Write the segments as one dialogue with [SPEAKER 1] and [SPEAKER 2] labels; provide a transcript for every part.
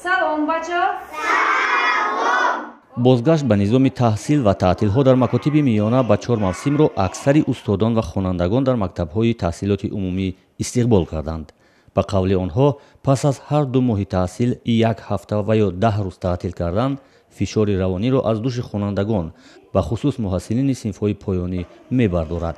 [SPEAKER 1] Салом, бачо.
[SPEAKER 2] Салом.
[SPEAKER 3] Бозгашт ба низоми таҳсил ва таътилҳо дар макотиби миёна ба чор мавсимро аксари устодон ва хонандагон дар мактабҳои таҳсилоти умумӣ истиқбол карданд. Ба қавли онҳо, пас аз ҳар 2 моҳи таҳсил як ҳафта ва ё 10 рӯз таътил кардан фишори равониро аз дӯши хонандагон, ба хусус муҳассилини синфҳои поёнӣ мебардорад.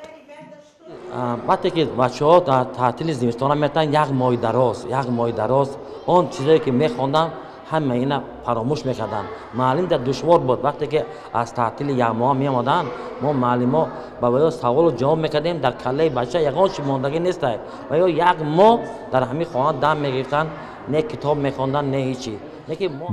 [SPEAKER 4] Вақте ки бачаҳо дар таътили зимистона метавонанд як моҳи дароз, як моҳи дароз он чизое ки мехонданд, ҳама ина фаромӯш мекарданд. Муаллим дар душвор буд. Вақте ки аз таътили як моҳ меомаданд, мо муаллимо ба ё саволу ҷавоб мекардем, дар каллаи бача ягон чи мондагӣ нест. Ва ё як моҳ дар ҳамин хона дам мегирифтанд, не китоб мехонданд, не ҳечи.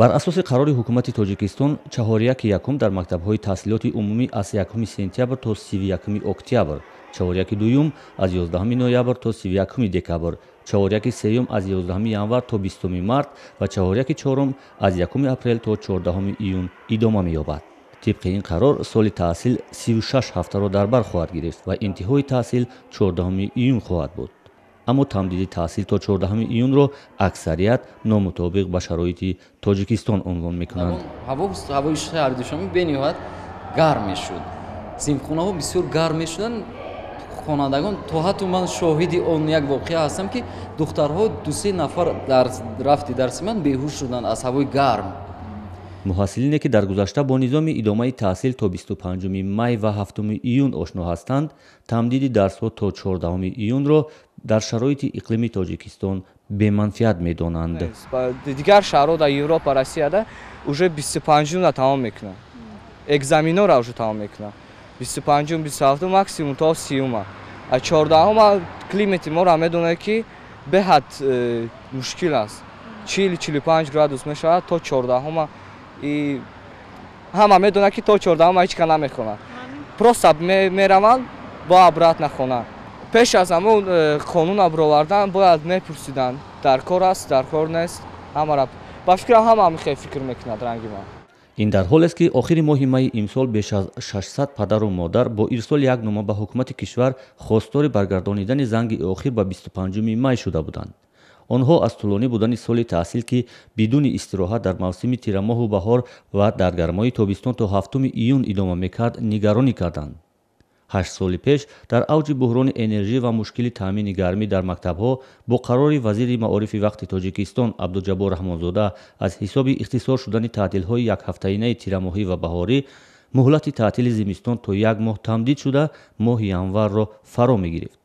[SPEAKER 3] Бар асоси қарори ҳукумати Тоҷикистон, чаҳоряки якум дар мактабҳои таҳсилоти умумӣ аз 1 сентябр то 31 октябр, чаҳоряки дуюм аз 11 ноябр то 31 декабр, чаҳоряки сеюм аз 11 январ то 20 март ва чаҳоряки чорум аз 1 апрел то 14 июн идома меёбад. Тибқи ин қарор, соли таҳсил 36 ҳафтаро дар бар хоҳад гирифт ва интиҳои таҳсил 14 июн хоҳад буд. Аммо тамдиди таҳсил то 14 июнро аксарият номутобиқ ба шароити Тоҷикистон унвон мекунанд.
[SPEAKER 5] Ҳавои шаҳри Душанбе бениҳоят гарм мешуд. Синфхонаҳо бисёр гарм мешуданд. Хонандагон то ҳатто ман шоҳиди он як воқеа ҳастам, ки духтарҳо ду-се нафар дар рафти дарси ман беҳуш шуданд аз ҳавои гарм.
[SPEAKER 3] Муҳассилине ки дар гузашта бо низоми идомаи таҳсил то 25 май ва 7 июн ошно ҳастанд, тамдиди дарсҳо то 14 июнро дар шароити иқлими Тоҷикистон беманфиат медонанд.
[SPEAKER 6] Дигар шаҳрҳо дар Европа, Россияда уже 25-умна тамом мекунанд. Экзаменора уже тамом мекунанд. 25-ум, 27-ум, максимум то 30-ума. А 14-ума климати моро медонад, ки беҳад мушкил аст. 40-45 градус мешавад то 14-ума. И ҳама медонад, ки то 14-ума ҳеч кас намехонад. Просто мераванд бо обратно хона. Пеш аз ҳамон қонун баровардан бояд мепурсиданд, дар кор аст, дар кор нест. Ҳамара ба фикрам ҳама ҳамин фикр мекунад ранги ман.
[SPEAKER 3] Ин дар ҳолест, ки охири моҳи майи имсол беш аз 600 падару модар бо ирсоли як нома ба ҳукумати кишвар хостори баргардонидани занги охир ба 25 май шуда буданд. Онҳо аз тӯлонӣ будани соли таҳсил, ки бидуни истироҳат дар мавсими тирамоҳу баҳор ва дар гармои тобистон то 7 июн идома мекард, нигаронӣ карданд. 8 соли пеш дар авҷи буҳрони энержӣ ва мушкили таъмини гармӣ дар мактабҳо бо қарори вазири маорифи вақти Тоҷикистон Абдуҷаббор Раҳмонзода аз ҳисоби ихтисор шудани таътилҳои якҳафтаинаи тирамоҳӣ ва баҳорӣ муҳлати таътили зимистон то як моҳ тамдид шуда, моҳи январро фаро мегирифт.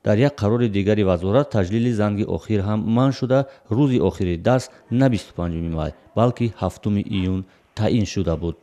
[SPEAKER 3] Дар як қарори дигари вазорат таҷлили занги охир ҳам манъ шуда, рӯзи охири дарс на 25 май, балки 7 июн таъин шуда буд.